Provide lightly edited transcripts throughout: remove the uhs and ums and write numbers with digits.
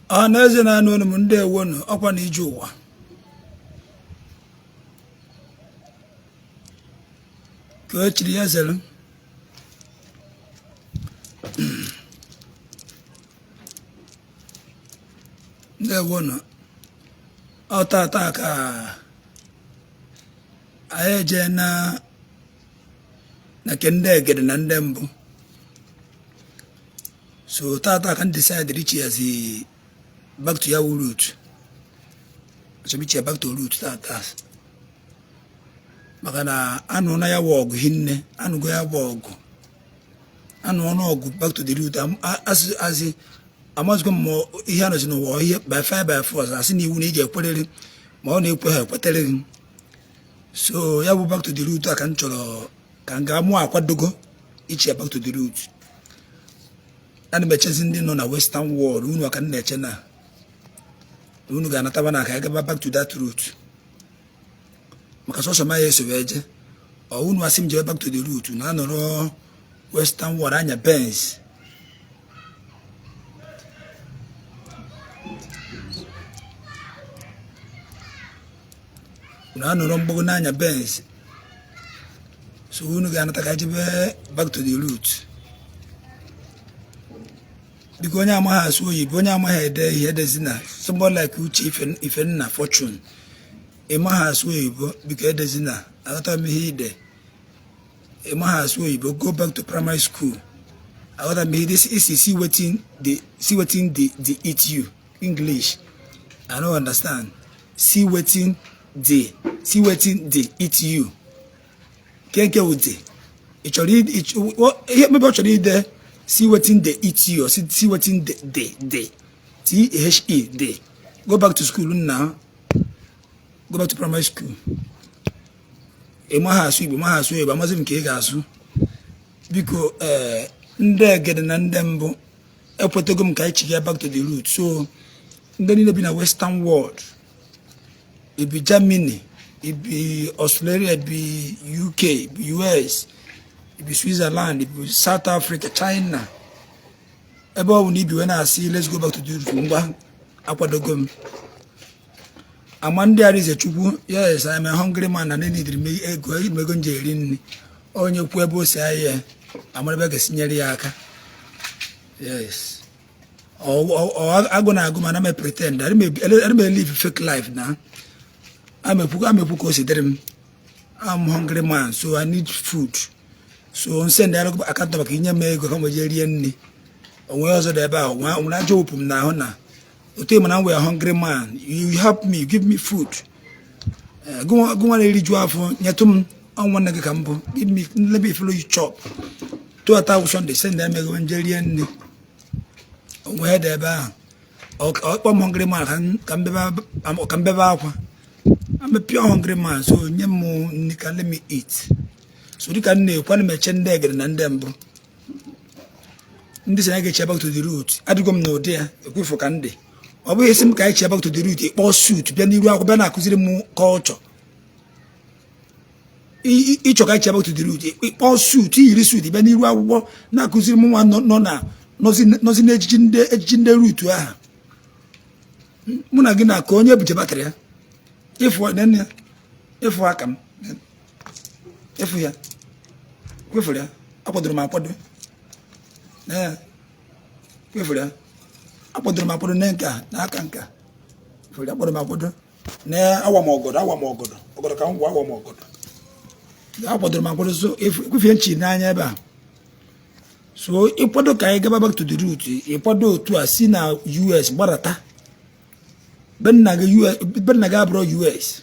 Ọha na eze na-anụ olu m, ndewonu. Ọkwa na ije ụwa ka o chiri ya zere. Ndewonu. Ọ tata ka anyị eje na nke ndị egede na ndị mbụ. So tata ka m decide ichighazi back to ya wụ root. Achọrọ m ichigha back to root tata, maka na anụ na ya wụ ọgụ hinne, anụgo ya bụ ọgụ, anụ ọnụ ọgụ back to the root. Asị amazikwa m ihe anọzi n'ụwa, ihe by fire by force, asị na iwu na ị ga-ekwerịrị, ma ọ na-ekwe ha ekwetere gị. So ya bụ back to the root a ka m chọrọ ka m gaa mụọ, akwadogo ichigha back to the root. Ana m echezi ndị nọ na western world, unu ka m na-eche na unu ga-anataba na ka anyị gaba back to that root, maka sọsọ ma ya eso wee je. Ọ unu asị m jebe back to the root na anọrọ western world anya Benz. Unu anọrọ mgbago n'anya Benz. So unu ga-anata ka jebe back to the root. Biko, onye amaghị asụ oyibo, onye amaghị ede ihe, edezina. Somebody like Uche Ifenna Fortune, ị maghị asụ oyibo, biko edezina. Aghọtara m ihe ide. Ị maghị asụ oyibo, go back to primary school. Aghọtara m ihe this isi see wetin the see wetin the eat you English. I no understand. See wetin the see wetin the eat you. Nke nke wụ the ị chọrọ ihe mebe ọ chọrọ ide see wetin dey eat you or see wetin the the the. Go back to school nna, go back to primary school. Ị maghị asụ Igbo, maghị asụ Igbo, amaghị m nke ị ga-asụ. Biko, ee, ndị egede na ndị mbụ, ekwetego m ka anyị chiga back to the root. So ndị niile bi na western world, ibi Germany, ibi Australia, ibi UK, ibi US, ibi Switzerland, ibi South Africa, China, ebe ọ bụ na ibi wee na-asị let's go back to the root, ngwa, akwadogo m. Ama ndị Arize Chukwu, yes, I'm a hungry man na neediri m ego, m ego m ji eri nri. Onye kwu ebe o si ahịa, amara ebe ga-esi nyere ya aka. Yes, agụ na-agụ, mana m pretend adị m live fake life na amekwu ka o si dịrị m. I'm hungry man, so I need food. So n send ya account maka inye m ego ka m wee rie nri. Onwe ọzọ dị ebe ahụ nwere ajọ wepụ m n'ahụ na otu mana m wee hungry man. You help me, give me food. Gụnwa na-eriju afọ, nyetụ m. Ọ nwanne gị ka m bụ. Give me, let me follow you chop. Tụata Sunday, send ya ego nje rie nri. Onwe dị ebe ahụ ọkpọ m hungry man ka m bebe akwa. I'm a pure hungry man, so nye m nri ka let me eat. So dịka m na-ekwu, ana m eche ndị egede na ndị mbụ, ndị si na ga-eche back to the root. Adịgo m n'ụdị ya ekwefu ka ndị ọ bụghị isi m ka anyị chee back to the root. Ịkpọ suit bịa n'iru akwụkwọ, bịa na-akụziri m culture. Ịchọ ka anyị chee back to the root, ịkpọ suit, iyiri suit bịa n'iru akwụkwọ na-akụziri m nwa nọ na nọzi n'ejiji ndị ejiji ndị root ahụ. Mụ na gị na ka onye buje battery ya ịfụ ya, ịfụ aka m, ịfụ ya, kwefuru ya. Akwadoro m akwado, ee, kwefuru ya. Akwadoro m akwado na nke a n'aka nke a. Kwefuru ya, akwadoro m akwado na awa m ọgọdọ, awa m ọgọdọ, ọgọdọ ka m gwa, awa m ọgọdọ. Akwadoro m akwado. So ekwefie nchi n'anya ebe a. So ịkwado ka anyị gaba back to the root, ịkwado otu a si na US gbadata be nna gị. US be nna gị abụrụ US,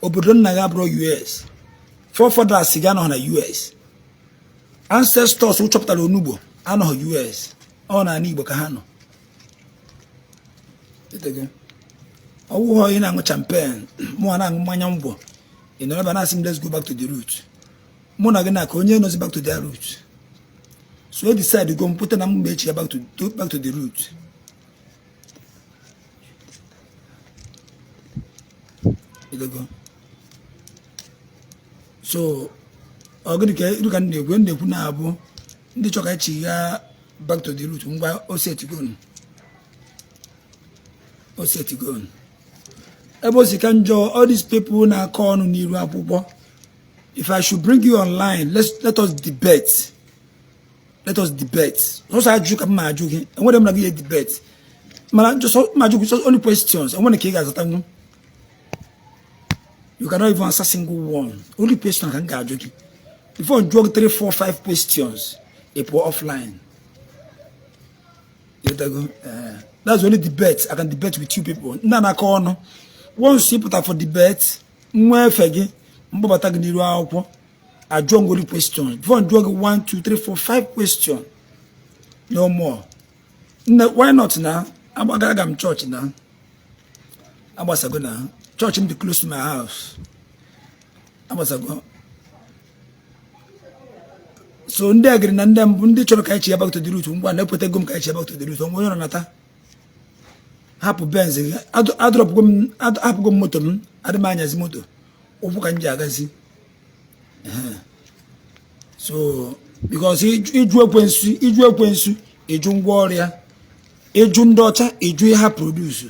obodo nna gị abụrụ US. Forefathers gị anọghị na US. Ancestors chọpụtara onugbo anọghị US. Ọ n'ala Igbo ka ha nọ. Ọwụghọ ị na-aṅụ champagne, mụ na-aṅụ mmanya ngwọ, ị nọrọ ebe a na-asị m let's go back to the root. Mụ na gị na ka onye nọzi back to their root. So e decide go mpụta na mgbe echi ya back to the root. Ịdego. So ọ gịnị ka iru ka m na-ekwu? M na-ekwu na-abụ ndị chọ ka echi ya back to the root, ngwa, o setigonu. O setigo ebe o si ka njọ. All these people na-akọ ọnụ n'iru akwụkwọ, if I should bring you online, let us debate, let us debate. Sọsọ ajụ ka m ma ajụ gị, enwere m na gị ya debate, mana just ma ajụ gị just only questions, enwere ka ị ga-azatanwu. You cannot even answer single one. Only question ka m ga-ajụ gị, before m jụọ gị 3 4 5 questions, ị pụọ offline. Ịghọtago? That's the only debate I can debate with you people. Ndị a na-akọ ọnụ, once ị pụta for debate, nwa efe gị mkpọbata gị n'iru akwụkwọ, ajụọ ngoli questions, before m jụọ gị 1 2 3 4 5 question, no more. Nne, why not? Na agbaga aga m chọọchị na agbasago na chọọchị m dị close to my house. Agbasago. So ndị agịrị na ndị mbụ, ndị chọrọ ka anyị chi ya back to the root, ngwa na ekwetego m ka anyị chi ya back to the root. Onwe onye nọ nata, hapụ Benz gị, adọrọpụgo m, hapụgo m moto m, adị m anyazi moto, ụkwụ ka m ji agazi. So because ịjụ ekwensu, ịjụ ekwensu, ịjụ ngwa ọrụ ya, ịjụ ndị ọcha, ịjụ ihe ha produce,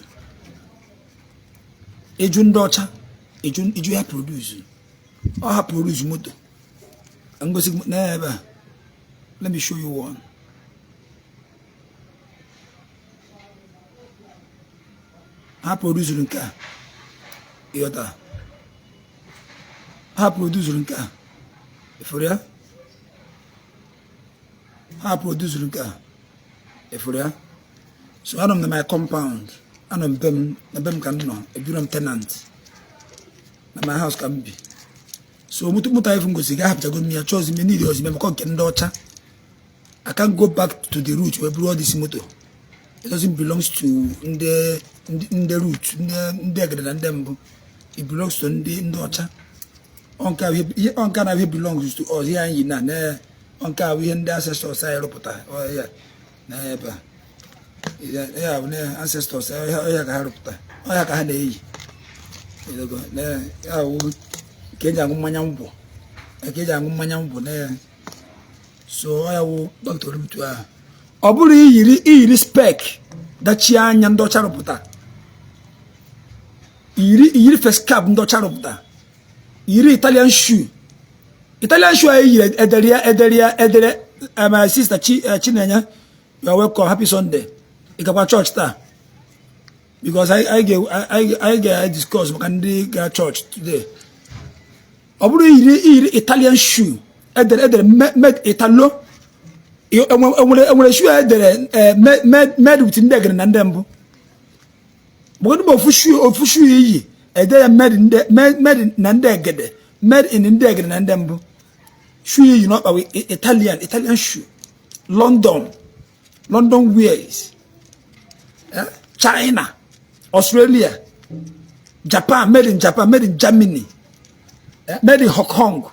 ịjụ ndị ọcha, ịjụ ihe ha produce. Ọ ha produce moto ngosi na ebe a. Let me show you one. Ha produce nke a, ịghọta? Ha produce nke a, ịfụrụ ya? Ha produce nke a, ịfụrụ ya? So anọ m na my compound, anọ m be m, na be m ka m nọ, ebiro m tenant, na my house ka m bi. So moto, moto anyị ngosi ga ahapụchago m ya, chọọzi m niile ozi mekọ nke ndị ọcha. I can't go back to the root wee buru all this moto. It doesn't belongs to ndị ndị root, ndị egede na ndị mbụ. It belongs to ndị ọcha. Ọ nke na ihe belongs to us, ihe anyị yi na ọ nke ahụ, ihe ndị ancestors anyị rụpụta ya na ebe a ya bụ na ancestors ya ka ha rụpụta, ọ ya ka ha na-eyi ya wụ ka eji aṅụ mmanya ngwọ, ka eji aṅụ mmanya ngwọ na ya. So ọ ya wụ dọkịta Rutu ahụ. Ọ bụrụ iyiri spec dachie anya ndị ọcha rụpụta, iyiri face cap ndị ọcha rụpụta, yiri Italian shoe, Italian shoe anyị yiri, edere ya, edere ya, edere. My sister Chinenye, you are welcome. Happy Sunday. Ị gakwa church taa? Because anyị ga-discuss maka ndị gara church today. Ọ bụrụ iyiri Italian shoe, edere made Italo. Enwere shoe edere made with ndị egere na ndị mbụ? Mgbe ofu shoe iyi, ede ya made na ndị egede, made in ndị egede na ndị mbụ. Shoe iyi n'ọkpa, Italian shoe, London wears, China, Australia, Japan, made in Japan, made in Germany, made in Hong Kong.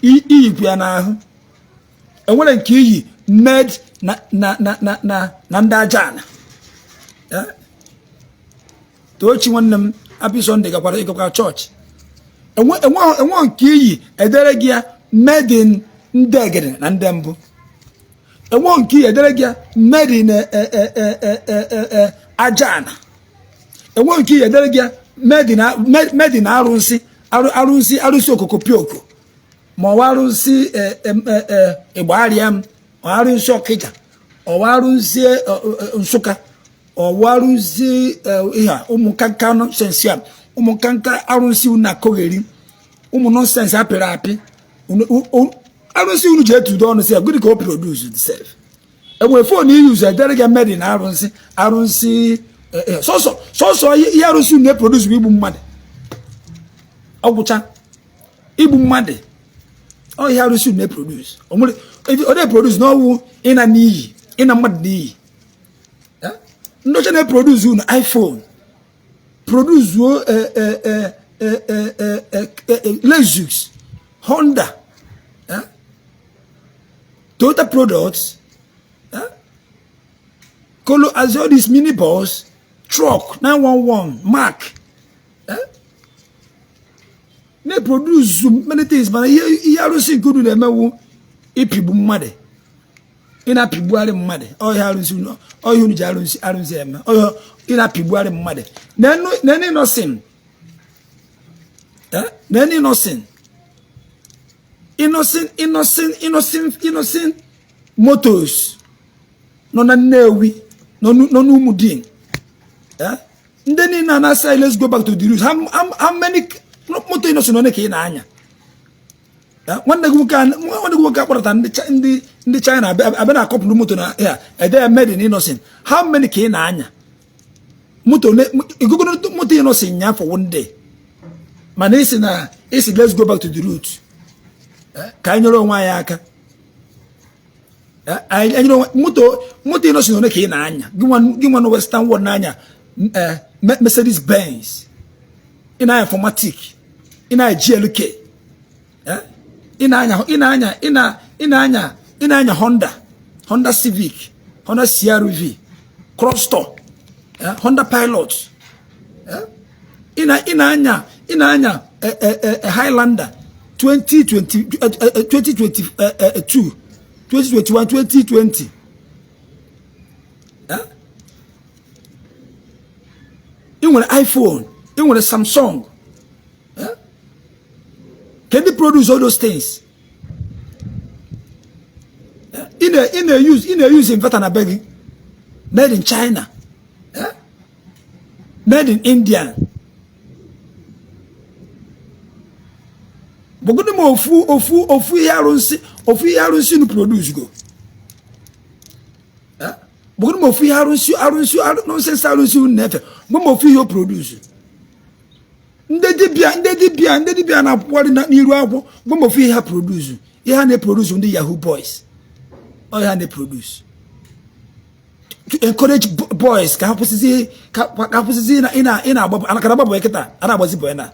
Iyikwu ya n'ahụ, enwere nke iyi made na ndị aja ana. Tochi nwanne m, happy Sunday. Gakwara, ịgakwara chọọchị? Enwe nke iyi edere gị ya made in ndị egede na ndị mbụ? Enwe nke iyi edere gị ya made in aja ana? Enwe nke iyi edere gị ya made in arụnsị, arụnsị okokopioko, ma ọwa arụnsị ịgba m, ọ arụnsị Ọkịja, ọwa arụnsị Nsụka, ọwa arụnsị ihe a, ụmụ nkanka nonsense a, ụmụ nkanka arụnsị unu akọgheri, ụmụ nonsense apịrị apị, arụnsị unu ji etudo ọnụ si ya. Gịnị ka o produce sef? Enwere phone iyuzu edere gị made na arụnsị? Sọsọ sọsọ ihe arụnsị unu na-eproduce bụ igbu mmadụ, ọgwụcha igbu mmadụ. Ọ ihe arụsị unu na-eproduce, ọ na-eproduce n'ọwụ ịna n'iyi, ịna mmadụ n'iyi. Ndị ọcha na-eproduce unu iPhone, produce Lexus, Honda, Toyota products, Colo, as all these minibus, truck, 911, Mac, na-eproduce many things. Mana ihe arụsị nke unu na-emewu ịpịgbu mmadụ. Ị na-apịgbugharị mmadụ ọhịa arụsị, ọhịa unu ji arụsị arụsị eme ọhịa. Ị na-apịgbugharị mmadụ nene Innoson, nene Innoson, Innoson, Innoson, Innoson, Innoson Motors nọ na Nnewi, nọ n'Ụmụdin. Ndị niile a na-asị, "Let's go back to the roots." How many moto Innoson one ka ị na-anya? Nwanne gị nwoke akpọrọta ndị China abịa na-akọpụrụ moto na ya ede ya made in Innoson. How many ka ị na-anya moto? Igogoro moto Innoson nya for one day, mana isi na isi, "Let's go back to the root," ka anyị nyere onwe anyị aka. Moto moto Innoson one ka ị na-anya? Gị nwa na Western world na-anya Mercedes Benz, ị na-anya 4MATIC, ị na-anya GLK, ị na-anya Honda, Honda Civic, Honda CRV, Crosstour, Honda Pilot, ị na-anya Highlander 2020, 2022, 2021, 2020. Eh? Ị nwere iPhone, ị nwere Samsung. Eh? Can they produce all those things? Eh? Ị na-use inverter na be gị, made in China. Eh? Made in India. Bụgụdị m ofu ihe arụsị, ofu ihe arụsị unu produce go. Eh? Bụgụdị m ofu ihe arụsị, arụsị nonsense, arụsị unu na-efe, gwa m ofu ihe o produce. Ndị dibịa, ndị dibịa, ndị dibịa na-akwụkwọrị n'iru akwụkwọ, gwa m ofu ihe ha produce. Ihe ha na-eproduce, ndị yahoo boys, ọ ihe ha na-eproduce to encourage boys ka ha kwụsịzi, ka ha kwụsịzi ị na-agba aka na agba boy. Kịta a na-agbazi boy, na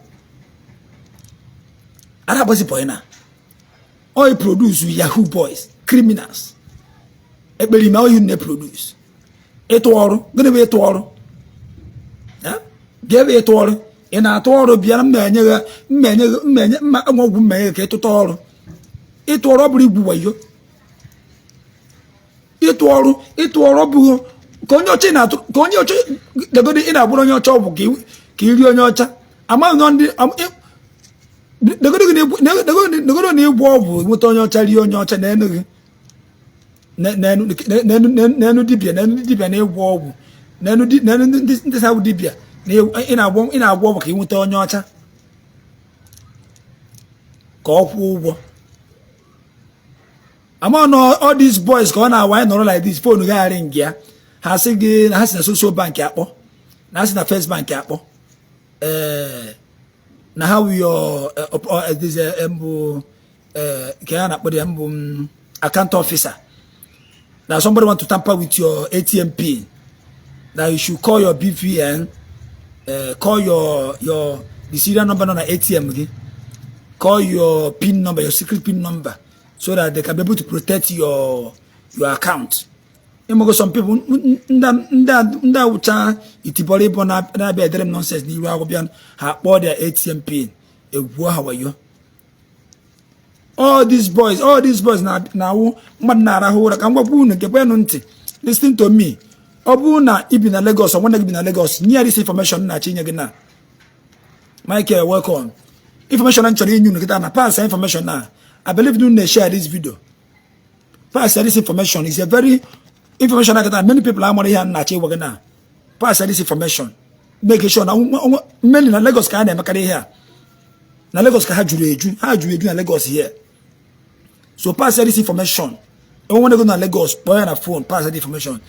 a na-agbazi boy na ọ produce yahoo boys, criminals, ekperima oyi na-eproduce. Ịtụ ọrụ, gịnị bụ ịtụ ọrụ? Eh? Bịa ebe ịtụ ọrụ, ị na-atụ ọrụ, bịa mma enye gị, mma enye gị, mma enye, mma ọgwụ, mma enye gị ka ịtụta ọrụ. Ịtụ ọrụ ọ bụrụ igwu wayo. Ịtụ ọrụ, ịtụ ọrụ ọ bụghị ka onye ọcha ị na-atụ, ka onye ọcha legodi ị na-agbụrụ onye ọcha ọgwụ ka iri onye ọcha amaghị nọ ndị legodi gị legodi na ịgwọ ọgwụ nweta onye ọcha, rie onye ọcha na-enu gị n'enu dibịa, n'enu dibịa na-ịgwọ ọgwụ, n'enu ndị sa dibịa na ị na-agwọ ọgwụ ka ị nweta onye ọcha ka ọ kwụọ ụgwọ. Ama na all these boys ka ọ na-awa anyị nọrọ like this, phone gagharị nga ya, ha sị gị na ha si na social bank akpọ, na ha si na First Bank akpọ, ee, na ha wụ your this mbụ nke ha na-akpọ ya mbụ account officer, na somebody want to tamper with your ATM PIN, that you should call your BVN, call your the serial number nọ na ATM gị, call your PIN number, your secret PIN number, so that they can be able to protect your account. Ịmụgo some people, ndị awụcha itibọrọ ịbọ na-abịa edere m nonsense n'iru akwụkwọ, bịa ha kpọọ their ATM PIN, egwuo ha wayo. All these boys, all these boys na-awụ mmadụ na-arahụ ụra. Ka m gwakwa unu nke kwenụ ntị, listen to me. Ọ bụrụ na ị bi na Lagos, ọ nwanne gị bi na Lagos, nye ya this information na-achọ inye gị na. Michael, welcome. Information m chọrọ inye unu kịta na pass information na I believe unu na-share this video. Pass this information is a very information akịta many people amara ihe a na-achọ ịgwa gị na. Pass this information, make sure na mmeli na Lagos ka a na-emekarị ihe a. Na Lagos ka ha juru eju, ha juru eju na Lagos here. So pass this information. Enwe nwanne gị na Lagos, kpọọ ya na phone, pass this information.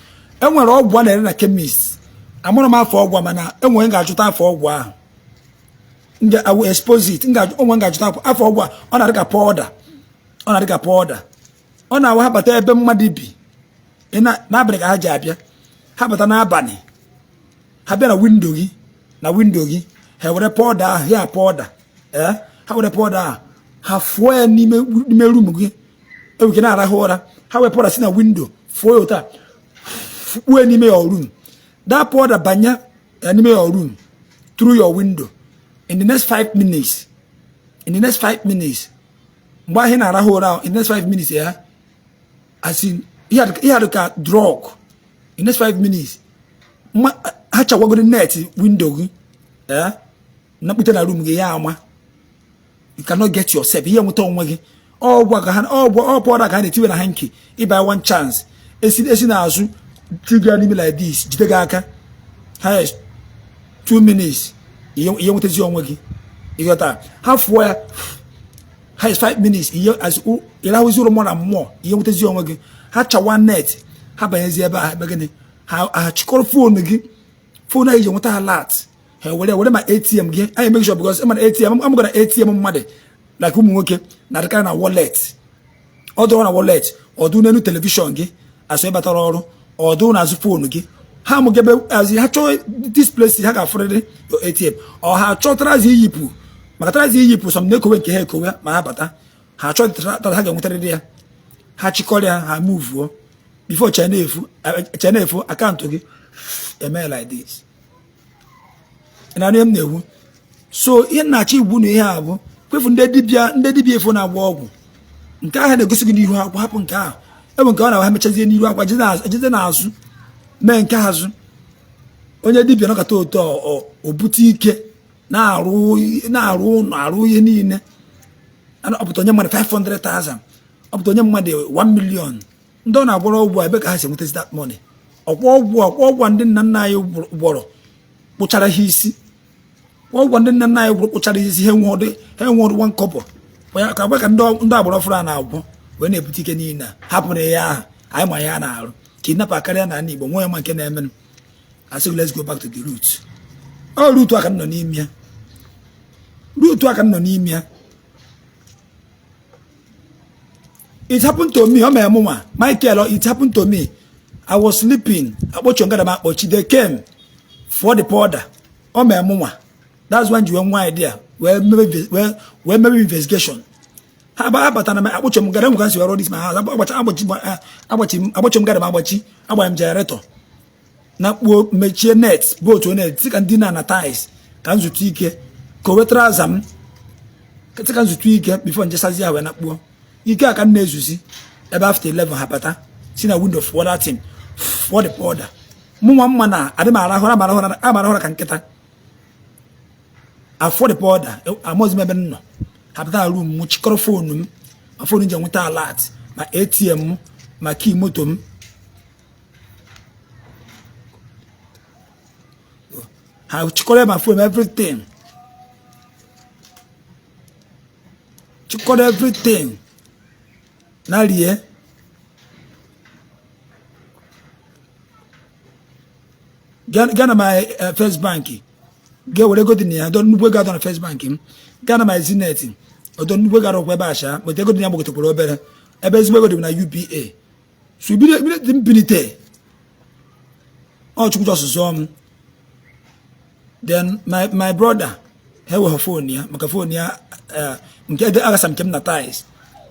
Enwere ọgwụ a na-ere na chemist, amụrụ m afọ ọgwụ a, mana enwere m ga-achọta afọ ọgwụ ahụ. I will expose it. Onwe m ga-achọta afọ ọgwụ a. Ọ na-adị ka powder, ọ na-adị ka powder. Ọ na-awa ha bata ebe mmadụ bi n'abalị ka ha ji abịa. Ha bata n'abalị, ha bịa na window gị, na window gị, ha were powder ahụ ya, powder, ee, ha were powder ahụ, ha fụọ ya n'ime room gị. Ewike na-arahụ ụra, ha were powder si na window fụọ ya otu a, fụkpuo n'ime your room. That powder banye n'ime your room through your window, in the next 5 minutes, in the next 5 minutes, mgbe ahụ ị na-arahụ ụra, in the next 5 minutes ya, as in Ihe a dị ka drug. In next 5 minutes, ha chawagoro net window gị, ee, nakpute na room gị ya ama. You cannot get yourself ihe nweta onwe gị. Ọgwụ ka ha, ọgwụ ọ powder ka ha na-etiwe na hanky. Ịba one chance, esi n'azụ trigger n'ime like this, jide gị aka highest 2 minutes, ihe nwetazi onwe gị. Ịghọta? Ha fụọ ya highest 5 minutes, ihe ịrahụzi ụlọ mmụọ na mmụọ, ihe nwetazi onwe gị. Ha chawa net, ha banyezi ebe a, ebe gịnị, ha chịkọrọ phone gị, phone ahụ iji nweta ha alert. Ha were ma ATM gị. Anyị make sure, because ịma na ATM amụgara, ATM mmadụ like ụmụ nwoke na-adịkarị na wallet. Ọ dụrụ na wallet, ọ dụ n'elu television gị asụ ịbatara ọrụ, ọ dụ n'azụ phone gị. Ha amụgebe azi, ha chọọ this place, ha ga-afụrịrị your ATM. Ọ ha chọọ trouser iyipụ, maka trouser iyipụ sọm na-ekowe nke ha ekowe ma ha bata. Ha chọọ trouser, ha ga-enwetarịrị ya. Ha chịkọrọ ya, ha muvuo before chena efu account gị eme like this. Na ihe m na-ekwu, so ihe nna-achọ igwu na ihe a bụ kwefu ndị dibịa efu na-agba ọgwụ nke ahụ na-egosi gị n'ihu akwụkwọ. Hapụ nke ahụ. Enwe nke ọ na ha mechazie n'ihu akwa, jeze n'azụ mee nke azụ. Onye dibịa nọkọta otu o bute ike na-arụ ụlọ, arụ ihe niile. Ọpụta onye mmadụ 500,000, ọpụta onye mmadụ 1 million. Ndị ọ na-agwọrọ ọgwụ a, ebe ka ha si enwetazi that money? Ọkwa ọgwụ a ndị nna nna anyị gwọrọ kpụchara ha isi. Ọgwụ ndị nna nna anyị gwọrọ kpụchara isi ha, enwe ọdụ one kọbọ ka gwa ka ndị agbara ọfụrụ a na-agwọ wee na-ebute ike niile a. Hapụrụ ya ahụ, anyị ma ya na-arụ kidnapper karịa na ala Igbo. Nwe ya ma nke na-emenụ. Asị, let's go back to the root. Ọ root a ka m nọ n'ime ya, root a ka m nọ n'ime ya. It happened to me. Ọ mere mụnwa Michael. It happened to me. I was sleeping. Akpọchi ngada m akpọchi. They came for the powder. Ọ mere mụnwa. That's when ji wee nwa idea wee mebe investigation. Ha batara m, akpọchi m ngada m ka m si wee rụọ this my house. Agbachi agbachi agbachi m ngada m agbachi, agbara m generator na kpuo, mechie net bolt net, sị ka ndị na tiles ka m zụta ike ka o wetara aza m, sị ka m zụta ike before njesazi ya wee na kpuo ike a ka m na-ezuzi ebe. After 11, ha bata si na window fụọ that thing, fụọ the powder. Mụ nwa mma na adị m arahụ amara ka nkịta afọ the powder. Amaghịzi m ebe m nọ. Ha bata na room m, chịkọrọ phone m, ma phone ji enweta alert, ma ATM m, ma key moto m. Ha chịkọrọ ma phone, everything, chịkọrọ everything na rie. Gaa na my First Bank, ga were ego dị na ya. Nnukwu ego adọ na First Bank m. Gaa na my Zenith, ọdọ nnukwu ego arụkwa ebe asha, but ego dị ya gbagotekwara obere. Ebe ezigbo ego dị na UBA. So bido dị m bilite, ọ Chukwu just zọọ m. Then my brother, ha eweghị phone ya, maka phone ya nke aghasa nke m na tiles.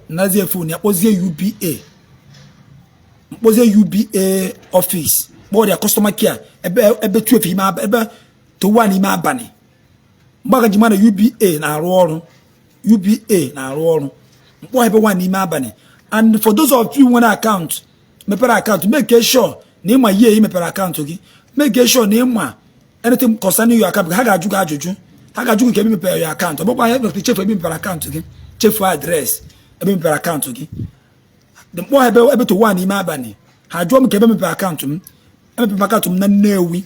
Nazie phone ya, kpọzie UBA, mkpọzie UBA office, kpọọ ya customer care ebe 12 ime ebe to 1 ime abalị. Mgbe aka ji ma na UBA na-arụ ọrụ, UBA na-arụ ọrụ, mkpọ ebe 1 n'ime abalị. And for those of you nwere account, mepere account, make sure na ịma ihe ị mepere account gị. Make sure na ịma anything concerning your account. Ha ga-ajụ gị ajụjụ, ha ga-ajụ gị nke ebe mepere your account. Ọ bụkwa ya chefu ebe mepere account gị, chefuo address ebe mepere account gị. Mkpọ ebe to 1 n'ime abalị, ha jụọ m ka ebe mepere account m. Emepere account m na Nnewi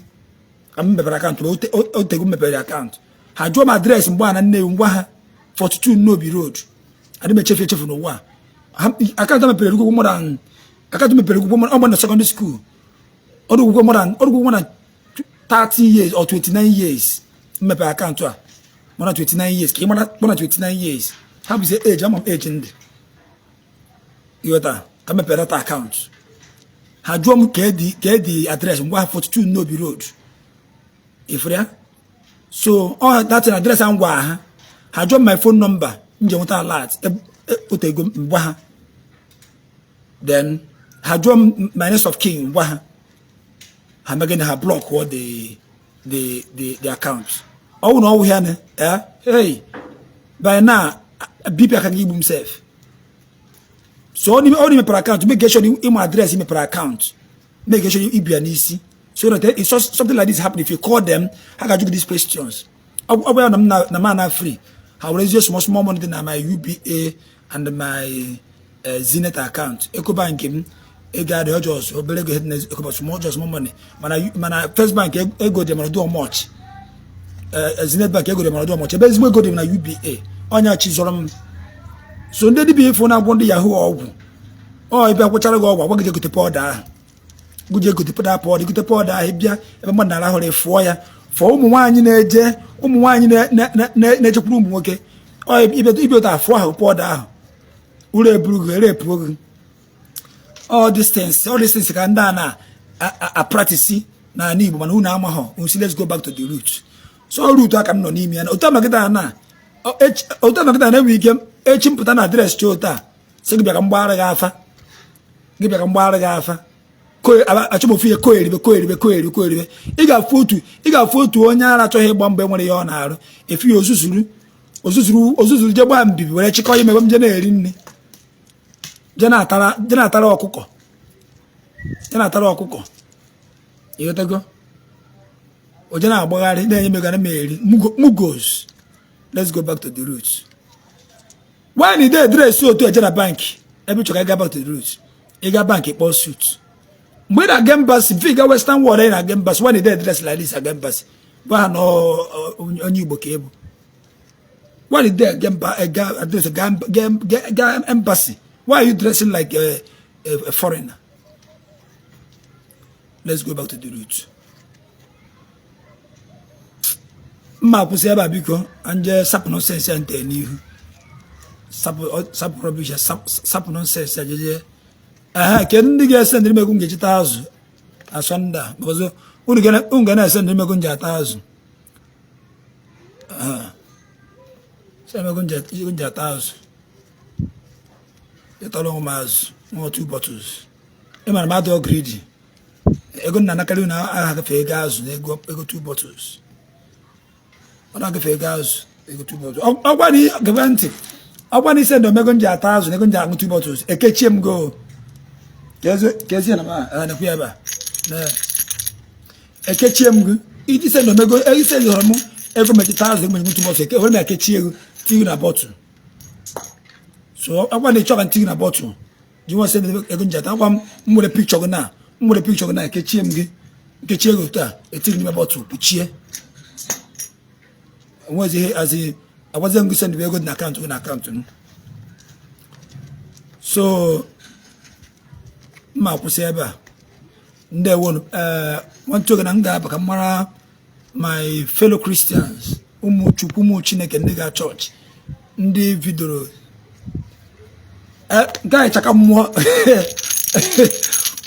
ka m mepere account m. Otego m mepere account. Ha jụọ m address mgbe a na Nnewi, ngwa ha 42 Nnobi Road. Adị m echefu echefu n'ụwa. Account mepere egwugwu more than, account mepere egwugwu ọgbọ na secondary school, ọdụ gwugwu more than 30 years or 29 years. M mepere account a more than 29 years, ka ị mara, more than 29 years. Ha bụzie age ama m, age ndị ịghọta ka mepere data account. Ha jụọ m ka edi address, ngwa ha 42 Nnobi Road. Ifuru ya? So ọ datin address ahụ gwa ha. Ha jụọ m my phone number m ji enweta alert, otego ngwa ha. Then ha jụọ m my next of kin, ngwa ha. Ha megịnị? Ha block the account. Ọ wụ na ọ wụ ya na hey, by now BP aka gị igbu m sef. So ọ mepere account, make sure ịma address mepere account, make sure ibia n'isi, so that if something like this happen, if you call them, ha ga-ajụ gị these questions. Ọ bụ ya na m na m ana free, ha werezie small small money dị na my UBA and my Zenith account. Ecobank m, ego adịghị, just obere ego na Ecobank, small, just small money. Mana First Bank, ego dị, mana do much. Zenith Bank, ego dị, mana do much. Ebe ezigbo ego dị na UBA. Ọnya chi zọrọ m. So ndị dibịa ifo na-agwọ ndị yahoo ọgwụ, ọ ịbịa gwụchara gị ọgwụ, agwa gị gote powder ahụ, gụje gote powder, gote powder ahụ, bịa ebe mmadụ na-arahụrụ, fụọ ya, fụọ ụmụ nwaanyị na-eje, ụmụ nwaanyị na-ejekwuru ụmụ nwoke. Ọ ịbịa ụta fụọ ahụ powder ahụ, ụlọ eburu gị, erepụo gị. All these things, all these things ka ndị a na-a practice n'ala Igbo, mana unu amaghọ nsi. Let's go back to the root. So root aka m nọ n'ime ya. Otu anọgịta na otu anọgịta na-enwe ike echi mpụta na address chọọ otu a, sị gị bịa ka m gbara gị afa, gị bịa ka m gbara gị afa, achọmofu ihe koeribe, koeribe, koeribe, koeribe. Ị ga-afụ otu onye ara achọghị ịgba mbọ, nwere ihe ọ na-arụ, efu ya ozuzuru, ozuzuru, ozuzuru, je gbaa mbibi, were chịkọ ya, mebe m je na-eri nri, je na-atara ọkụkọ, je na-atara ọkụkọ. Ịghọtago? O je na-agbagharị na-enye megara m eri mugos. Let's go back to the roots. When you dey dress otu eje na bank, ebe ị chọrọ ịga back to the roots, ịga bank, kpọọ suit. Mgbe ị na-aga embassy, mfe ịga Western world, ị na-aga embassy, when you dey dress like this aga embassy, gwa ha na onye Igbo ka ị bụ. When you dey ga address ga embassy, why are you dressing like a foreigner? Let's go back to the root. Mma akwụsị ebe a, biko. Nje sapụ nonsense ya nte n'ihu, sapụ rubbish, sapụ nonsense ya jeje. Ehe, kedu ndị ga-ese ndị megụ m ga-echeta azụ asọnda? Ọzọ unu ga na-ese ndị megụ m ji ata azụ. Se megụ m ji ata azụ, ịtọrọ onwe m azụ nwa two bottles. Ị mara m adọ greedy. Ego nna anakarị unu agha agafe ego azụ na ego two bottles. Ọ na-agafe ego azụ, ego two bottles. Ọgwa na gebe ntị, ọgwa na ise ndị omego m ji ata azụ na ego m ji aṅụ two bottles, ekechie m go kezie na ma nekwu ebe a, ekechie m gị iji send omego ise hụrụ m ego mechita azụ, ego mechita two bottles, eke were m ekechie ego tinye na bottle. So ọgwa na ịchọ ka ntinye na bottle ji nwa send ego m ji ata, agwa m, m were picture gị na m were picture gị na ekechie m gị, nkechie gị otu a, etinye n'ime bottle, kpuchie. Enwezi ihe azi agwazie m gị send ego dị na account gị na account m. So mma akwụsị ebe a. Ndewonu. Ee, nwantụ oge na m ga-aba ka m mara my fellow Christians, ụmụ Chukwu, ụmụ Chineke, ndị ga chọọchị, ndị bidoro nke a ịchaka mmụọ, nke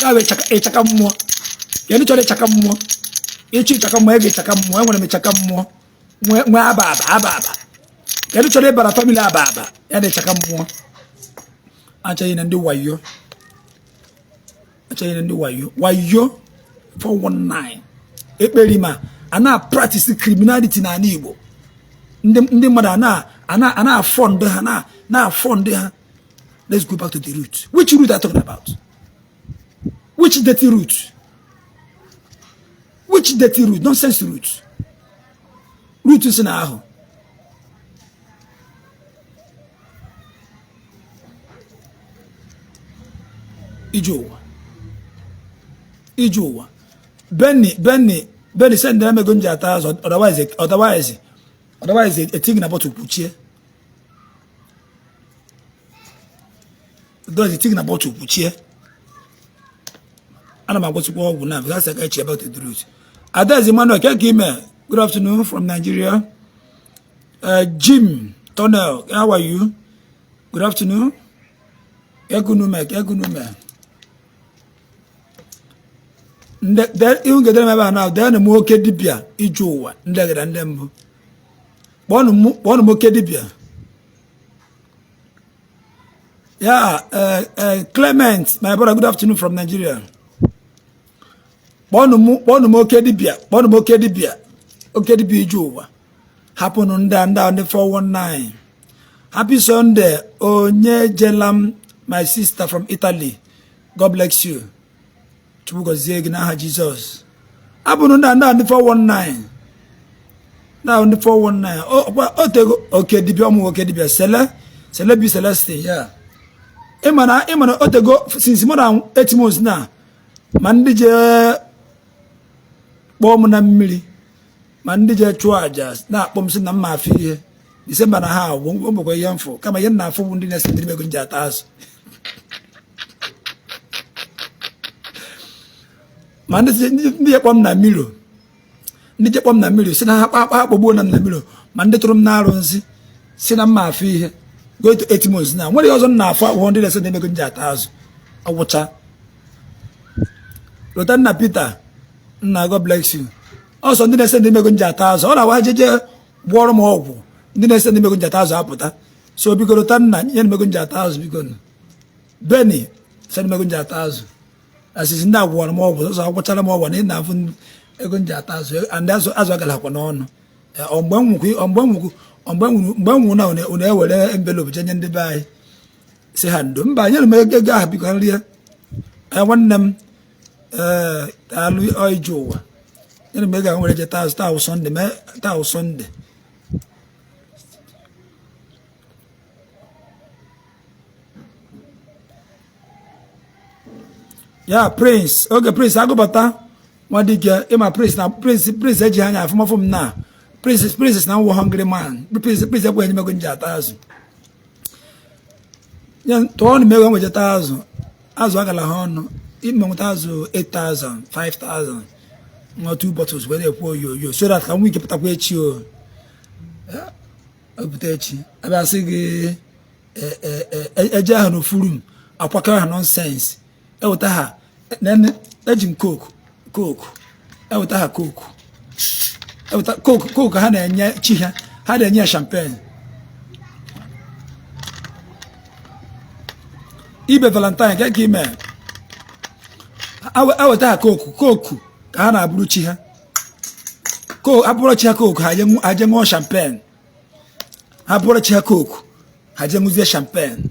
a bụ ịchaka mmụọ. Ka ndị chọrọ ịchaka mmụọ, ịchọ ịchaka mmụọ, ego ịchaka mmụọ, enwere m ịchaka mmụọ, nwee aba aba aba aba. Ka ndị chọrọ ịbara family aba aba ya na ịchaka mmụọ, achọghị na ndị wayo, achọghị na ndị wayo, wayo 419 ekperima a na-practice criminality n'ala Igbo. Ndị mmadụ a na-afọ ndị ha na-afọ ndị ha. Let's go back to the root. Which root are you talking about? Which dirty root? Which dirty root? Nonsense root, root si na ahụ. Ije ụwa, ije ụwa. Benny, Benny, Benny, send m ego m ji ata azụ, otherwise etinye na bottle kpuchie. Otherwise etinye na bottle kpuchie. Ana m agwọsịkwa ọgwụ na because I eche about the root. Adaeze Emmanuel keke ime, good afternoon from Nigeria. Jim Tunnel, how are you? Good afternoon. Ekunume, ekunume. Ihu gedere m ebe a na dee m oke dibịa ije ụwa, ndị gara ndị mbụ, kpọọnụ m oke dibịa ya. Clement, my brother, good afternoon from Nigeria. Kpọọnụ m oke dibịa, kpọọnụ m oke dibịa, oke dibịa ije ụwa. Hapụnụ ndị a, ndị 419. Happy Sunday. Onye jela m My sister from Italy, God bless you. Chukwu gọzie gị n'aha Jizọs. Abụrụ ndị ndị ndị 419 na ndị 419 o tego oke dibịa, ụmụ nwoke dibịa sele sele bi Celestin ya. Ịmana o tego since more than 8 months na ma ndị jee kpọọ m na mmiri, ma ndị jee chụọ àjà na-akpọ m sị na mma afụ ihe Disemba na ha agwụ bụkwa ihe mfụ. Kama ihe m na-afụ bụ ndị na-ese ndị ego nji ata azụ, ma ndị je kpọọ m na mmiri, ndị je kpọọ m na mmiri si na ha kpa akpa akpọgbuo na m na mmiri, ma ndị tụrụ m na-arụ nsị si na mma afụ ihe. Go to 8 months na nwere ihe ọzọ m na-afụ ahụhụ, ndị na-ese ndị ego nji ata azụ ọgwụcha. Lotanna Peter nna, God bless you. Ọsọ ndị na-ese ndị ego nji ata azụ, ọ na-awa jeje gwọrọ m ọgwụ, ndị na-ese ndị ego nji ata azụ apụta. So biko, Lotanna, nye m ego nji ata azụ. Biko, Beni, send m ego nji ata azụ. Asịsị ndị agwọrọ m ọgwụ ọsọ agwụchara m ọgwụ na ị na-afụ ego nji ata azụ and azụ azụ agalakwa n'ọnụ. Mgbe m nwụkwu, mgbe m nwụkwu, mgbe m nwụrụ na unu ewere envelope je nye ndị be anyị si ha ndo. Mba, nyere m ego ahụ, biko, nrie. Nwanne m, ee, alụ ije ụwa, nyere m ego ahụ were je taa azụ. Taa Sunday, mee taa Sunday. Ya Prince, oge Prince agụbata nwadike. Ịma Prince na Prince eji anya afụmafụ m na Prince na nwụ hungry man. Prince ekweghị nye m ego nji ata azụ. Tụọ m ego nwejeta azụ, azụ agala ha ọnụ. Ime nweta azụ 8000, 5000, nwa two bottles were ekwu oyoyo so that ka m nwee ike pụtakwa echi. O pụta echi, abịa sị gị eje ahụ n'ofu room akwakọrọ ha nonsense. Eweta ha, eji m Coke, Coke, eweta ha Coke, eweta Coke, Coke ha na-enye chi ha, ha na-enye ya champagne. Ibe Valentine ka ime eweta ha Coke, Coke ka ha na-abụrụ chi ha. Ha bụrụ chi ha Coke, ha je ṅụọ champagne. Ha bụrụ chi ha Coke, ha je ṅụzie champagne.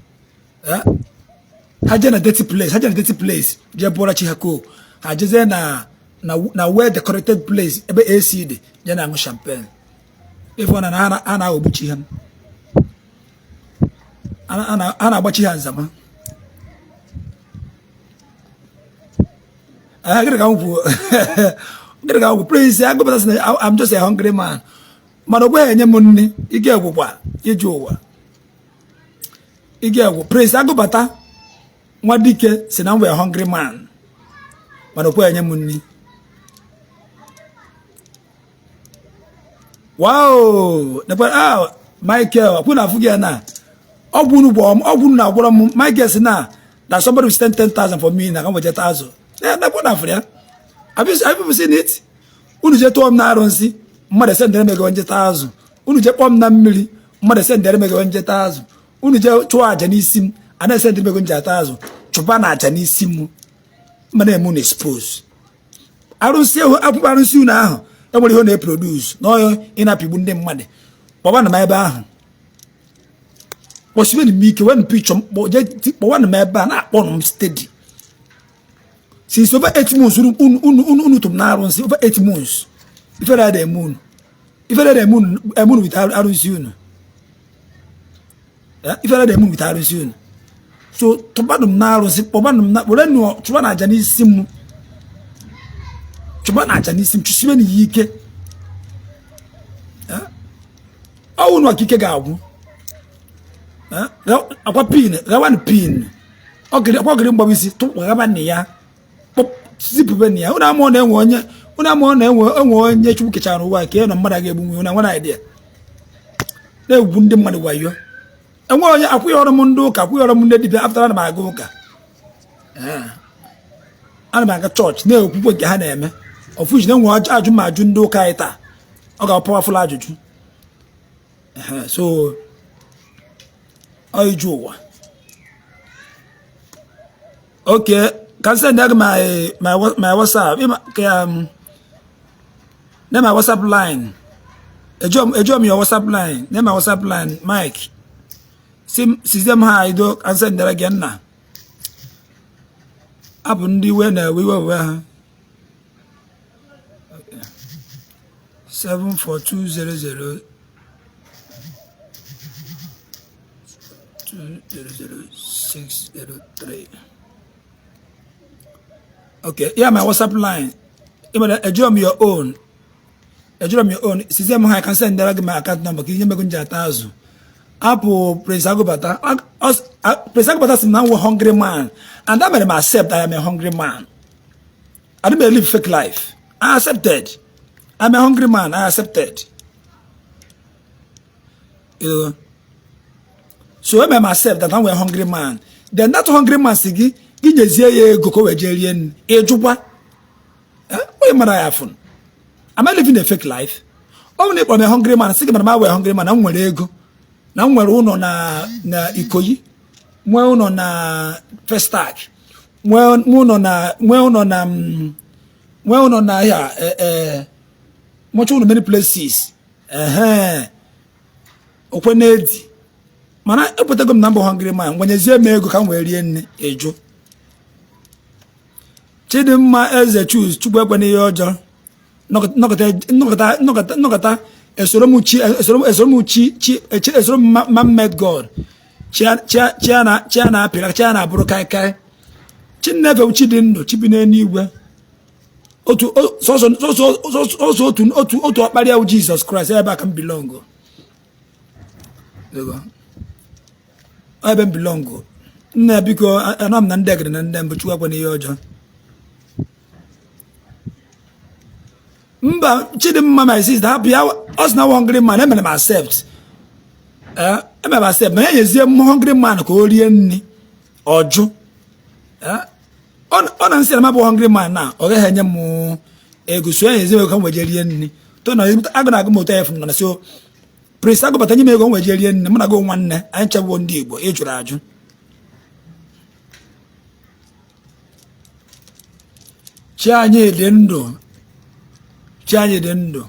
Ha jee na dirty place, ha jee na dirty place jee bụọra chi ha Coke. Ha jezie na well decorated place ebe AC dị jee na-aṅụ champagne. Ife na ha na-aghọgbu chi ha, a na-agbachi ha nzama. Gịnị ka m kwuo? Gịnị ka m kwuo? Prince agụpụta sị na I'm just a hungry man, mana o kweghị enye m nri. Ike egwukwa ije ụwa, ike egwu. Prince agụbata nwa dike si na m wee hungry man, mana o kweghị enye m nri. Wow, ah, Michael akwụ na afụ gị na ọgwụ unu ọgwụ unu na-agwọrọ m. Michael si na that somebody will spend 10,000 for me na ka m wejeta azụ na na afụ ya. Have you seen it? Unu jee tụọ m na arụnsị, mmadụ ese ndere m ego njeta azụ. Unu jee kpọọ m na mmiri, mmadụ ese ndere m ego njeta azụ. Unu jee chụọ àjà n'isi m, a na-ese ndere m ego njeta azụ. Chụba na àjà n'isi m, mana eme unu expose. Arụsị akwụkwọ arụsị unu ahụ enwere ihe ọ na-eproduce n'ọyọ ịnapigbu ndị mmadụ. Kpọba na m ebe ahụ, kpọsibenụ m ike, wen picture kpọwa na m ebe a na-akpọ m steady since over 8 months. Unu unu unu tụm na arụsị over 8 months. Ifere ada eme unu, ifere ada eme unu, eme unu with arụsị unu. Ifere ada eme unu with arụsị unu. So tụbanụ m na arụsị, kpọbanụ m na were nụ chụba na aja n'isi m, chụba na aja n'isi m, chụsibe na ya ike. Ọ wụ unu ka ike ga-agwụ. Akwa pin ghawanụ, pin akwa ogiri mgbawa isi tụghaba na ya, zipụbe na ya. Unu amụọ na-enwe onye, unu amụọ na-enwe enwe onye Chukwu kechara ụwa ka ị nọ. Mmadụ ga-egbu nwe unu nwere idea na-egwu ndị mmadụ wayo. Enwe onye akwụghị ọrụ m, ndị ụka akwụghị ọrụ m, ndị dibịa. After, ana m aga ụka, ana m aga chọọchị na-ekwukwe nke ha na-eme ọfụji na enwe ajụ ma ajụ ndị ụka anyị taa. Ọ ga powerful ajụjụ. So ọ iju ụwa. Okay, ka send gị my WhatsApp, ka na my WhatsApp line. Ejo m your WhatsApp line, na my WhatsApp line. Mike, Sizie m ha ido ka m sendere gị nna. Abụ ndị iwe na-ewe iwe we ha. 74200 200603. Okay, yeah, my WhatsApp line. Ejiro m your own. Ejiro m your own. Sizie m ha ka m sendere gị my account number ka ihe mego nji ata azụ. Apụ Prince Agụbata. Prince Agụbata sị m na m hungry man. And that made m accept I am a hungry man. I don't live fake life. I accepted. I'm a hungry man. I accepted. You know? So when I accept that I'm a hungry man, then that hungry man sị gị gị nyezie ya ego ka o wee jee rie nri. Ịjụkwa. Onye mara ya afụ. Am I living a fake life? Ọ bụ na ịkpọrọ m hungry man, sị gị mara m awee hungry man, na m nwere ego, na m nwere ụlọ na Ikoyi, nwee ụlọ na Festac, nwee ụlọ na nwee ụlọ na nwee ụlọ na ya nwecha ụlọ many places. Ehe, okwe na-edi mana epụtago m na mbụ hungry man, gwanyezie m ego ka m wee rie nne. Ịjụ. Chidimma Eze Chus, Chukwu ekwe n'ihe ọjọọ. Nnọkọta esoro m chi, esoro m chi chi, esoro m man made God, chi a na-apịrị, chi a na-abụrụ kaikai, chi nnefe, chi dị ndụ, chi bi n'eluigwe, otu sọsọ otu otu otu ọkpara ya, Jizọs Kraịst. Ebe a ka m belong, ebe m belong. Nna, biko, anọ m na ndị egede na ndị mbụ. Chukwu ekwe n'ihe ọjọọ. Mba, Chidimma, my sister, hapụ ya. Ọ sị na hungry man, emere m accept, emere m accept, ma ya nyezie m hungry man ka o rie nri, ọjụ. Ọ na nsị na m abụ hungry man na ọ gaghị enye m ego, so ya nyezie m ego ka m wee jee rie nri. To na agụ na agụ m ụtọ ya fụ na so Prince Agụbata nye m ego m wee jee rie nri. Mụ na gị nwanne anyị chegbuo ndị Igbo. Ị jụrụ ajụ. Chi anyị dị ndụ, chi anyị dị ndụ,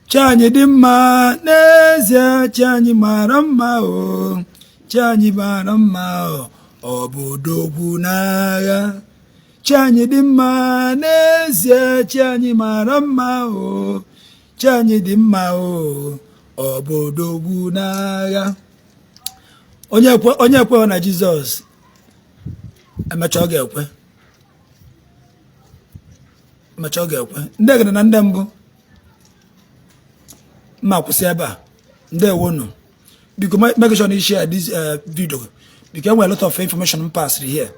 chi anyị dị mma n'ezie, chi anyị mara mma o, chi anyị mara mma o, ọ bụ odogwu n'agha. Chi anyị dị mma n'ezie, chi anyị mara mma o, chi anyị dị mma o, ọ bụ odogwu n'agha. Onye ekwe na Jizọs, emecha ọ ga-ekwe, emecha ọ ga-ekwe. Ndị egede na ndị mbụ, mma kwụsị ebe a. Ndewonu. Biko, make sure you share this video because enwere a lot of information m passed here,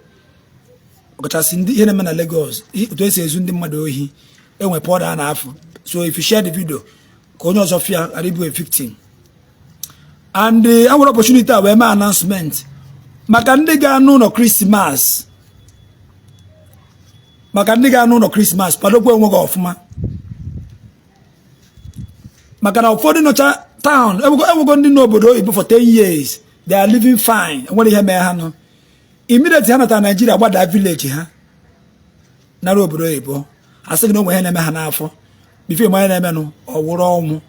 ọkachasị ndị ihe na-eme na Lagos, otu esi ezu ndị mmadụ ohi, enwe powder a na-afụ. So if you share the video, ka onye ọzọ fịa ghara ịbụ a victim. And e nwere opportunity a wee mee announcement maka ndị ga-anụ ụlọ Christmas, maka ndị ga-anụ ụlọ Christmas, kwadokwa onwe gị ọfụma, maka na ụfọdụ nọcha town, enwego ndị n'obodo oyibo for 10 years, they are living fine, enwere ihe mee ha nọ. Immediately ha natara Naijiria, gbada village ha, nara obodo oyibo, asị gị na onwe ihe na-eme ha n'afọ. Before ịma ihe na-emenụ, ọ wụrụ ọnwụ.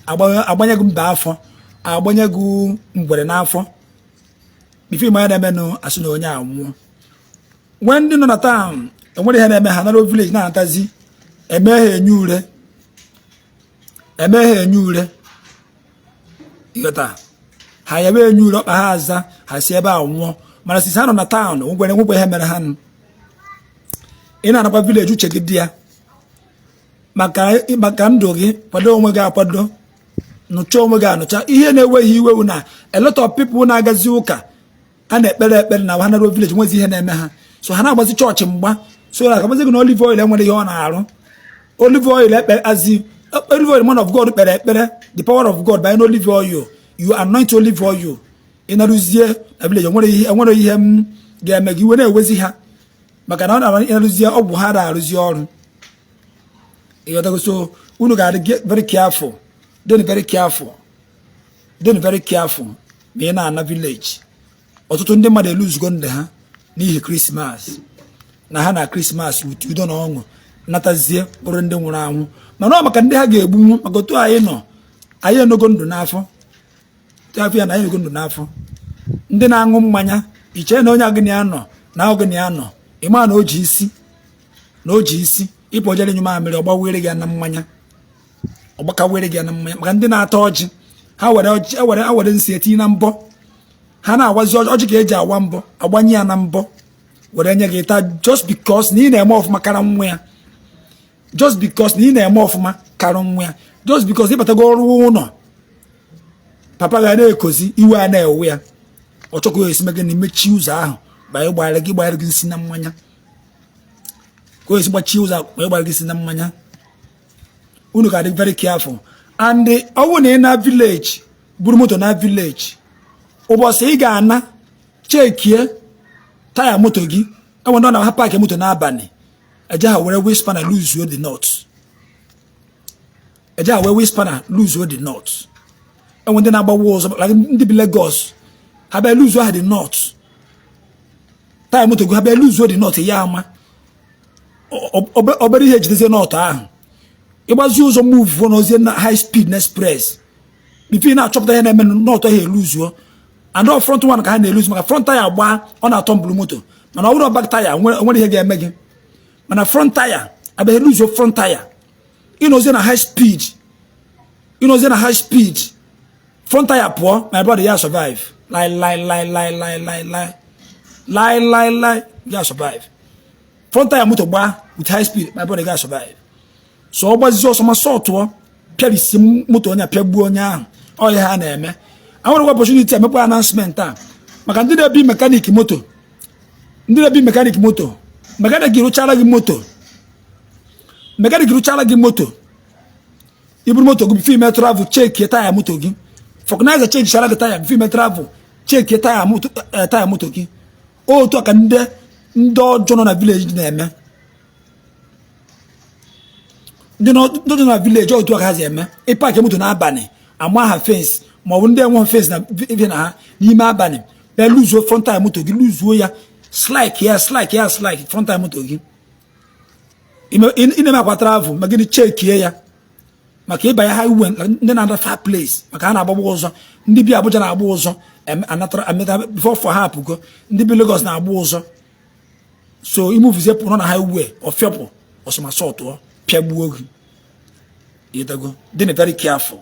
Agbanye gị mba afọ, agbanye gị ngwere n'afọ. Before ịma ihe na-emenụ, asị na onye anwụọ. Nwee ndị nọ na town, enwere ihe na-eme ha, nara village na-anatazi, eme ha enye ure, eme ha enye ure. Ịghọta? Ha yabe enye ure, ọkpa ha aza, ha si ebe a nwụọ. Mana sisi ha nọ na town, nwere nwekwa ihe mere ha nụ. Ị na-anakwa village, uche gị dị ya, maka ndụ gị. Kwado onwe gị akwado, nụcha onwe gị anụcha. Ihe na-enweghị iwe na a lot of people na-agazi ụka a na-ekpere ekpere na ha naro village, nwezi ihe na-eme ha, so ha na-agbazi chọọchị mgba. So na agbazi gị na olive oil enwere ihe ọ na-arụ. Olive oil ekpe azi olive oil, man of God kpere ekpere, the power of God banye n'olive oil. You anoint olive oil, ị narụzie na village, enwere ihe m ga-eme gị. Iwe na-ewezi ha maka na ọ na ịnarụzie ọgwụ ha na-arụzi ọrụ. Ịghọtago? So unu ga-adị very careful, dị very careful, dị very careful ma ị na-ana village. Ọtụtụ ndị mmadụ eluzugo ndụ ha n'ihi Christmas, na ha na Christmas with udo na ọṅụ. Natazie bụrụ ndị nwụrụ anwụ, mana ọ maka ndị ha ga-egbunwu, maka otu anyị nọ, anyị enogo ndụ n'afọ afọ ya na anyị enogo ndụ n'afọ. Ndị na-aṅụ mmanya, iche na onye agịnị ya nọ na agịnị ya nọ, ịma na o ji isi, na o ji isi ịpụ ojere nyụ mamịrị, ọgbawere gị na mmanya, ọgbakawere gị na mmanya. Maka ndị na-ata ọjị, ha were ọjị, ewere awere nsị etinye na mbọ, ha na-awazi ọjị. Ọjị ka eji awa mbọ, agbanye ya na mbọ were nye gị taa, just because na ị na-eme ọfụma kara nwa ya, just because na ị na-eme ọfụma kara nwa ya, just because ịbatago ọrụ ụlọ papa ga na-ekozi iwe a na-ewe ya, ọ chọkwa ya esi gị na mechie ụzọ ahụ banye gbara gị, gbara gị nsị na mmanya, ka o esi gbachie ụzọ ahụ banye gbara gị nsị na mmanya. Unu ga-adị very careful. And ọ bụrụ na ị na village buru moto na village, ụbọchị ị ga-ana, chekie taya moto gị. Enwe ndị ọ na ha park moto n'abalị, eje ha were wheel spanner loosuo the nut, eje ha were wheel spanner loosuo the nut. Enwe ndị na-agbawa ụzọ, like ndị bi Lagos, ha bịa loosuo ha the nut taya moto gị, ha bịa loosuo the nut ya. Ama obere ihe ejidezie nut ahụ, ịgbazi ụzọ, move n'ozie na high speed na express, before ị na-achọpụta ihe na-eme, nut ha eluzuo. And all front one ka ha na-eluzu, maka front taya gbaa, ọ na-atọ mbulu moto. Mana ọ bụrụ back taya, nwere ihe ga-eme gị, mana front taya abịa eluzuo front taya, ịnọzie na high speed, ịnọzie na high speed, front tire pụọ, my brother, ya survive? Lie, lie, lie, lie, lie, lie, lie, lie, lie, lie, ya survive? Front tire moto gbaa with high speed, my brother, ga survive? So ọ gbazie ọsọ ma sọ tụọ, pịarisi moto onye a, pịagbuo onye ahụ. Ọ ihe ha na-eme. Anwerekwa opportunity emekwa announcement a maka ndị na-ebi mechanic moto, ndị na-ebi mechanic moto. Mechanic rụchara gị moto, mechanic rụchara gị moto, iburu moto gị, before ime travel, chekie taya moto gị. Vulcanizer change gị taya before ime travel, chekie taya moto, taya moto gị. Otu a ka ndị ọjọọ nọ na village na-eme. Ndị nọ na village, otu a ka ha si eme. Ịpark moto n'abalị, ama ha fence, ma ọ bụ ndị enwe fence na na ha n'ime abalị, bịa loosuo front taya moto gị, loosuo ya, slack ya, slack ya, slack front taya moto gị. Ị na-eme akwa travel, ma gịnị, chekie ya maka ịbanye highway. Ndị na-ada far place, maka ha na-agbagba ụzọ, ndị bi Abuja na-agba ụzọ anatara ameta before for ha apụgo, ndị bi Lagos na-agba ụzọ. So imovezie pụrụ na highway, ọfịọpụ ọsọmasọ tụọ, pịagbuo gị. Ịdago dị very careful.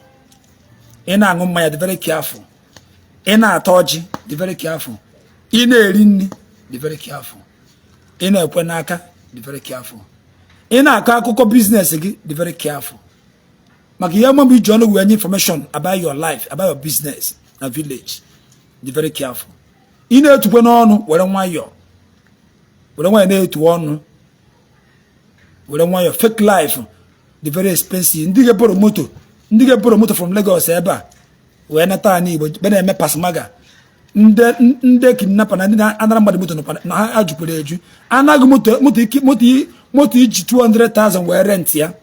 Ị na-aṅụ mmanya, dị very careful. Ị na-ata ọjị, dị very careful. Ị na-eri nri, dị very careful. Ị na-ekwe n'aka, dị very careful. Ị na-akọ akụkọ business gị, dị very careful, maka ihe mgbe iji ọnụ wee nye information about your life, about your business na village. Dị very careful. Ị na-etukwe n'ọnụ, were nwayọọ, were nwayọọ na-etu ọnụ, were nwayọọ. Fake life dị very expensive. Ndị ga-eboro moto, ndị ga-eboro moto from Lagos ebe a wee nata ala Igbo, be na-eme pasmaga, ndị kidnapper na ndị na-anara mmadụ moto na ha jukwara eju. Anaghị moto, moto moto moto iji 200,000 wee rent ya,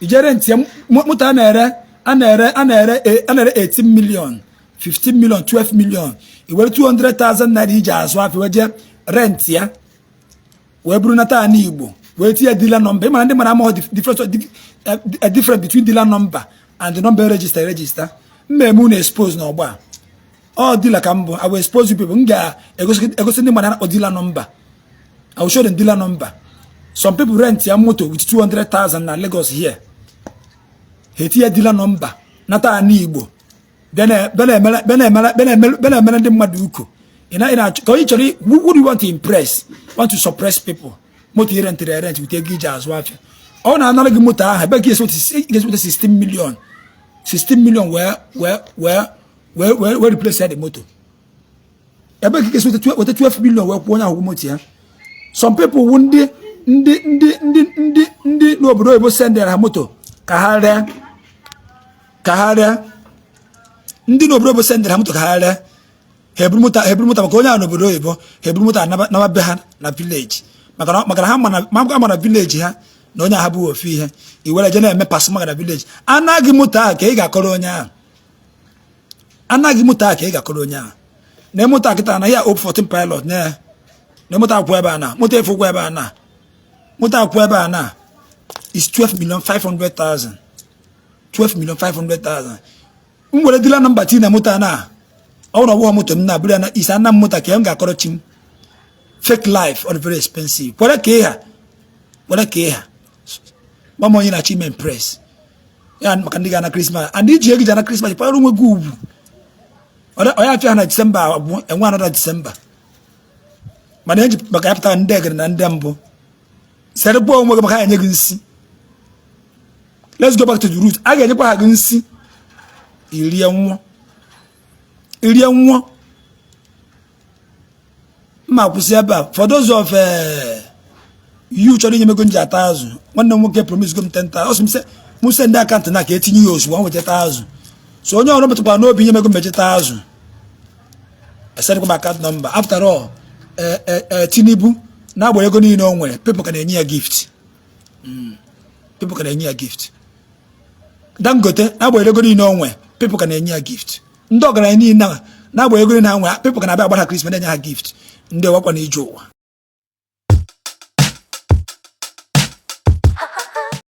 ije rent ya moto a na-ere, a na-ere 18 million, 15 million, 12 million, i were 200,000 naira iji azụ afịa wee jee rent ya, wee buru nata ala Igbo, wee tinye dealer number. Ịmara ndị mara amaghị difference between dealer number and the number register. Register mmemme unu expose n'ọgba a. Ọ dealer ka mbụ, I will expose you people. M ga-egosi ndị mmadụ na-akpọ dealer number. I will show them dealer number. Some people rent ya moto with 200,000 na Lagos here, ha etinye dealer number, nata ala Igbo, bịa na-emere ndị mmadụ uko. Ị na-achọ ka onye chọrọ, who do you want to impress? Want to suppress people? Moto i rentịrị rent with ego iji azụ afịa, ọ na-anara gị moto ahụ, ebe ka ị ga-esi 16 million, 16 million wee replace ya the moto? Ebe ka ị ga-esi weta 12 million wee kwụọ onye ahụ moto ya? Some people wụ ndị n'obodo oyibo sendere ha moto ka ha ree, ka ha ree. Ndị n'obodo oyibo sendere ha moto ka ha ree, ha eburu moto, ha eburu moto maka onye ahụ n'obodo oyibo, ha eburu moto anaba be ha na village, maka na ha ma na village ha na onye ahụ abụghị ofu ihe. I were je na-eme pass maka na village, anaghị moto ahụ ka ị ga-akọrọ onye ahụ, anaghị moto ahụ ka ị ga-akọrọ onye ahụ na moto a kịta na ya op 14 pilot na moto akwụ ebe a, na moto efu kwụ ebe a, na Moto akwụ ebe a na is 12 million 500,000, 12 million 500,000. M were dealer number tii na moto a na ọ bụrụ ọbụghọ moto m na-abụrụ ya na isi ana m moto ka m ga-akọrọ chi m. Fake life ọ dị very expensive. Kwere ka ịha, kwere ka ịha gba m onye na-achọ ime impress ya maka ndị ga-ana Christmas and iji ego ji ana Christmas kwanyere onwe gị ugwu. Ọ ya afịa ha na Disemba agwụ, enwe anọda Disemba, mana eji maka ya pụtara ndị egere na ndị mbụ serịpụ onwe gị maka ha enye gị nsi. Let's go back to the root. A ga-enyekwa ha gị nsi, irie nwụọ, irie nwụọ. Mma kwụsị ebe a. For those of you chọrọ inye m ego m ji ata azụ, nwanne m nwoke promise go m 10,000. Ọ sị m sị mụ send account na ka etinye ya ozugbo m wetata azụ. So onye ọrụ metụkwara n'obi inye m ego mecheta azụ, esendịkwa m account number. After all, Tinubu na-agba ego niile o nwere, people ka na-enye ya gift. People ka na-enye ya gift. Dangote na-agba ego niile o nwere, people ka na-enye ya gift. Ndị ọgaranya niile na-agba ego niile ha nwere, people ka na-abịa agbara ha Christmas, na-enye ha gift. Ndị ọwakwa na ije ụwa.